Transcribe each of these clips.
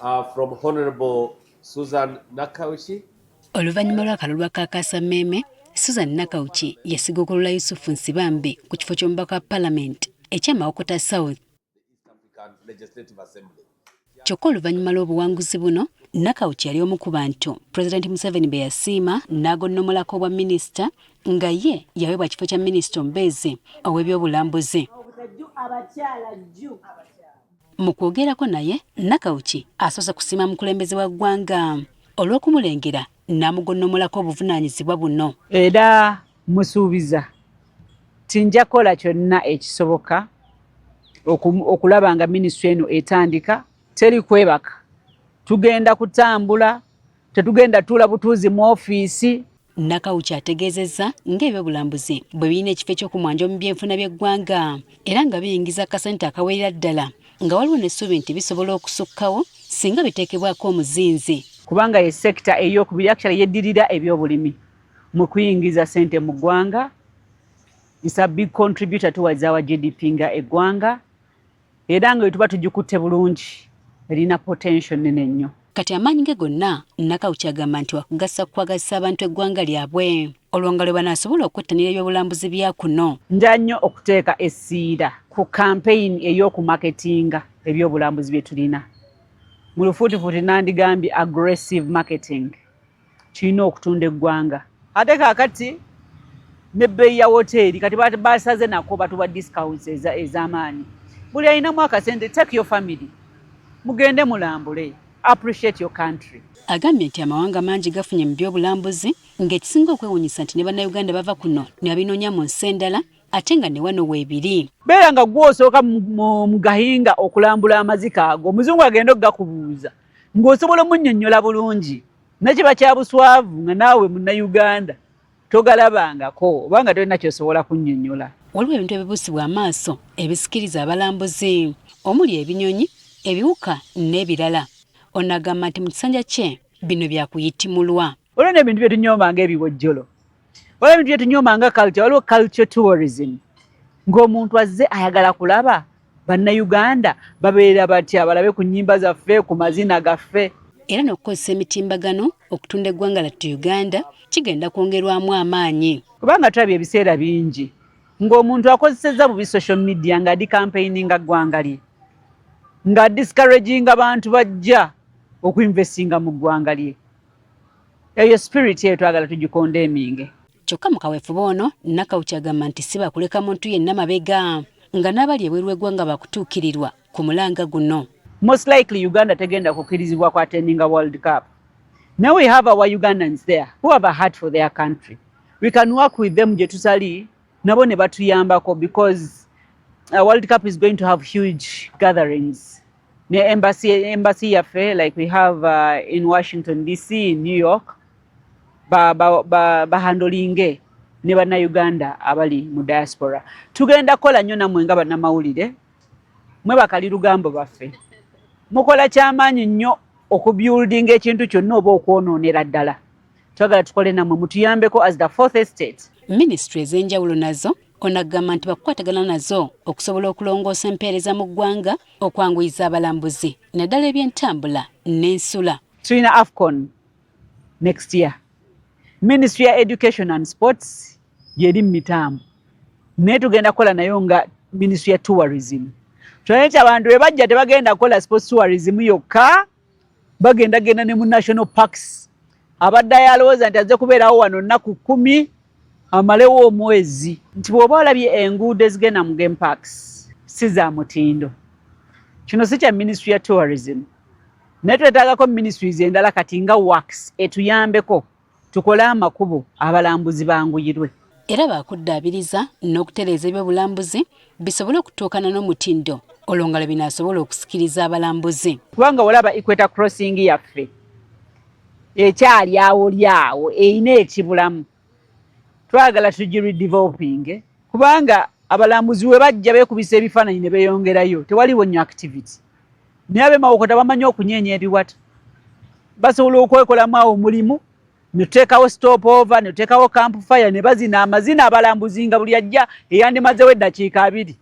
From Honorable Susan Nakawuki. Oluvannyuma lw'akalulu aka mmeeme, Susan Nakawuki yasigokolola Yusufu Nsibambi ku kifo ky'omubaka wa Palamenti ekya Mawokota South. African Legislative Assembly. Kyokka oluvannyuma lw'obuwanguzi buno, Nakawuki yali omu ku bantu Pulezidenti Museveni be yasiima n'agonnomolako obwa minisita, nga ye yaweebwa kifo kya minisita omubeezi ow'ebyobulambuzi. Mu kwogerako naye, Nakawuki asoose kusiima mukulembeze wa ggwanga olw'okumulengera n'amugonnomolako obuvunaanyizibwa buno. Era musuubiza tinja kukola kyonna ekisoboka okulaba nga minisitule eno etandika. Teri kwebaka, tugenda kutambula, tetugenda tuula butuuzi mu ofiisi. Nakawuki ategeezezza ng'ebyobulambuzi bwe birina ekifo eky'okumwanja mu byenfuna by'eggwanga era nga biyingiza akasente akawerera ddala, nga waliwo n'essuubi nti bisobola okusukkawo singa biteekebwako omuzinzi. Kubanga ye sector eyokubiri, actually yeddirira ebyobulimi mu kuyingiza sente mu ggwanga. It's a big contributor towards our GDP nga eggwanga, era nga bwe tuba tugikutte bulungi, erina potential nene nnyo. Kati amaanyi ge gonna, Nakawuki agamba nti wakugassa kukwagazisa abantu eggwanga lyabwe, olwo nga lwe banaasobola okwettanira ebyobulambuzi bya kuno. Nja nnyo okuteeka essiira ku campaign ey'okumaketinga ebyobulambuzi bye tulina. Mu lufuutifuuti nandigambye aggressive marketing. Kirina okutunda eggwanga. Ate kaakati n'ebbeeyi ya woteeri kati basaze nako, batuwa discounts ez'amaanyi. Buli alinamu akasente, take your family, mugende mulambule, appreciate your country. Agambye nti amawanga mangi gafunye mu byobulambuzi, ng'ekisinga okwewuunyisa nti ne Bannayuganda bava kuno ne babinoonya mu nsi endala, ate nga ne wano weebiri. Beera nga gwe osooka mu Gahinga okulambula amazika ago, omuzungu agenda okugakubuuza ng'osobola omunnyonnyola bulungi. Nakiba kya buswavu nga naawe Munnayuganda togalabangako oba nga tolina kyosobola kunnyonnyola. Waliwo ebintu ebibuusibwa amaaso ebisikiriza abalambuzi, omuli ebinyonyi, ebiwuka n'ebirala. Ono agamba nti mu kisanja kye bino byakuyitimulwa. Waliwo n'ebintu byetunyooma ng'ebiwojjolo, waliwo ebintu byetunyooma nga culture. Waliwo culture tourism, ng'omuntu azze ayagala kulaba Bannayuganda babeera batya, balabe ku nnyimba zaffe, ku mazina gaffe. Era n'okukozesa emitimbagano okutunda eggwanga lattu Uganda kigenda kwongerwamu amaanyi. Kubanga tulabye ebiseera bingi ng'omuntu akozesezza bubi social media nga acampaigninga ggwanga lye, nga discouraginga bantu bajja okuinvestinga mu ggwanga lye. Eyo spirit eyo twagala tugicondemninge. Kyokka mu kaweefube ono, Nakawuki agamba nti si bakuleka muntu yenna mabega, nga n'abali ebweru w'eggwanga bakutuukirirwa ku mulanga guno. Most likely Uganda tegenda kukkirizibwa ku attendinga World Cup. Now we have our Ugandans there who have a heart for their country. We can work with them gye tusali nabo ne batuyambako, because World Cup is going to have huge gatherings. Ne embassy yaffe, like we have in Washington DC, in New York, bahandlinge ba, ba ne Bannayuganda abali mu diaspora. Tugenda kukola nnyo nammwe nga bannamawulire. Mwe bakali lugambo baffe, mukola kyamaanyi nnyo okubuildinga ekintu kyonna oba okwonoonera ddala. Twagala tukole nammwe, mutuyambeko as the fourth estate. Minisitule ez'enjawulo nazo, ono agamba nti bakukwatagana nazo okusobola okulongoosa empeereza mu ggwanga, okwanguyiza abalambuzi, naddala ebyentambula n'ensula. Tulina AFCON next year. Ministry ya Education and Sports yeri mu mitambo, naye tugenda kukola nayo nga Ministry ya Tourism. Tulabe nti abantu bwe bajja tebagenda kukola sports tourism yokka, bagenda genda ne mu national parks. Abadde alowooza nti azze kubeerawo wano nnaku 10, amalewo omwezi, nti bw'oba olabye enguudo ezigenda mu game parks si za mutindo. Kino si kya Ministry ya Tourism, naye twetaagako ministries endala kati nga Works etuyambeko tukole amakubo, abalambuzi banguyirwe. Era baakuddaabiriza n'okutereeza ebyobulambuzi bisobole okutuukana n'omutindo, olwo nga lwe binaasobola okusikiriza abalambuzi. Kubanga olaba Equator Crossing yaffe ekyali awo lyawo, erina ekibulamu. Twagala tugiredeveloping, kubanga abalambuzi we bajja beekubisa ebifaananyi ne beeyongerayo, tewaliwo nnyo activity. Naye ab'e bamanyi okunyeenya ebiwato, basobola okwekolamu awo omulimu, netuteekawo stop over, netuteekawo camp fire, ne bazina amazina. Abalambuzi nga buli ajja eyandimazewo eddakiika 20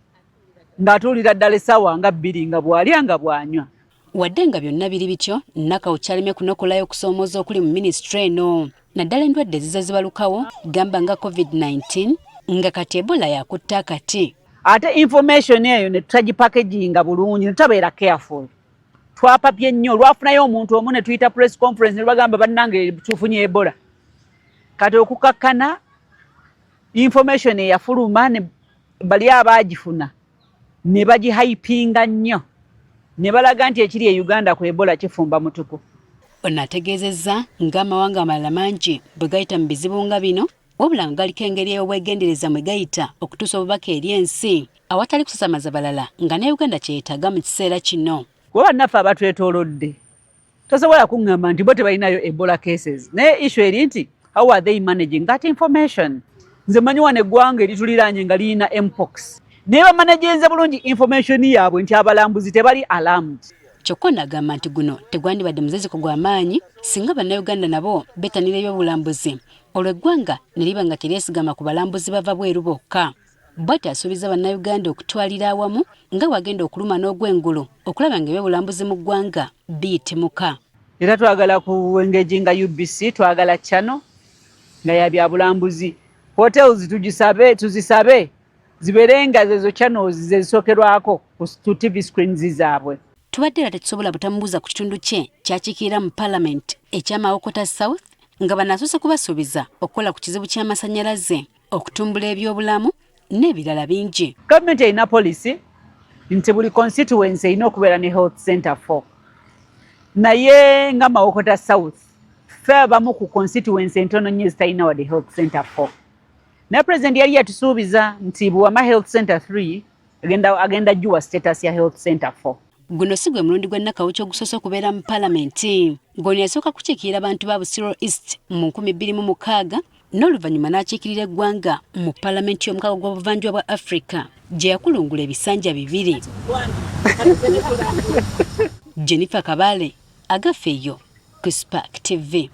ng'atuulira ddala essaawa nga 2 nga bw'alya nga bw'anywa. Wadde nga byonna biri bityo, Nakawuki alemye kunokolayo okusoomooza okuli mu minisitule eno naddala endwadde ezize zibalukawo gamba nga COVID-19 nga kati Ebola yakutta akati. Ate information eyo ne tutagipackaginga bulungi ne tutabeera careful, twapapye nnyo. Olwafunayo omuntu omu ne tuyita press conference ne bagamba, "Bannange, tufunye Ebola." Kati okukakkana information eyafuluma ne bali abaagifuna ne bagihypinga nnyo ne balaga nti ekiri e Uganda ku Ebola kifumba mutuku. Ono ategeezezza ng'amawanga amalala mangi bwe gayita mu bizibu nga bino, wabula nga galiko engeri ey'obwegendereza mwe gayita okutuusa obubaka eri ensi awatali kusasamaza balala, nga ne Uganda kyeyetaaga mu kiseera kino. Kuba bannaffe abatwetoolodde tosobola kuŋŋamba nti bo tebalinayo Ebola cases, naye issue eri nti how are they managing that information? Nze manyi wano eggwanga erituliraanye nga lirina mpox, naye bamanagenze bulungi information yaabwe nti abalambuzi tebali alarmed. Kyokka ono agamba nti guno tegwandibadde muziziko gwa maanyi singa Bannayuganda nabo bettanira ebyobulambuzi, olwo eggwanga ne liba nga teryesigama ku balambuzi bava bweru bokka. Bw'ati asuubiza Bannayuganda okutwalira awamu nga bw'agenda okuluma n'ogwengulu okulaba ng'ebyobulambuzi mu ggwanga biyitimuka. Era twagala ku engaginga UBC, twagala channel nga ya byabulambuzi. Hotels tugisabe, tuzisabe zibeere nga zezo channels zezisookerwako ku TV screens zaabwe. Tubadde era tetusobola butamubuuza ku kitundu kye kyakiikirira mu Palamenti ekya Mawokota South, nga banasoose kubasuubiza okukola ku kizibu ky'amasannyalaze, okutumbula ebyobulamu n'ebirala bingi. Gavumenti erina policy nti buli constituency erina okubeera ne health center 4, naye nga Mawokota South ffe abamu ku constituency entono nnyo ezitalina wadde health center 4. Naye President yali yatusuubiza nti buwama health center 3 agenda juwa status ya health center 4. Guno si gwe mulundi gwa Nakawuki ogusoose okubeera mu Palamenti, ng'ono yasooka kukiikirira bantu ba Busiro East mu 2006 n'oluvannyuma n'akiikirira eggwanga mu Palamenti y'Omukago gw'Obuvanjuba bwa Afrika gye yakulungula ebisanja 2. Jennifer Kabale, Agafeeyo ku Spark TV.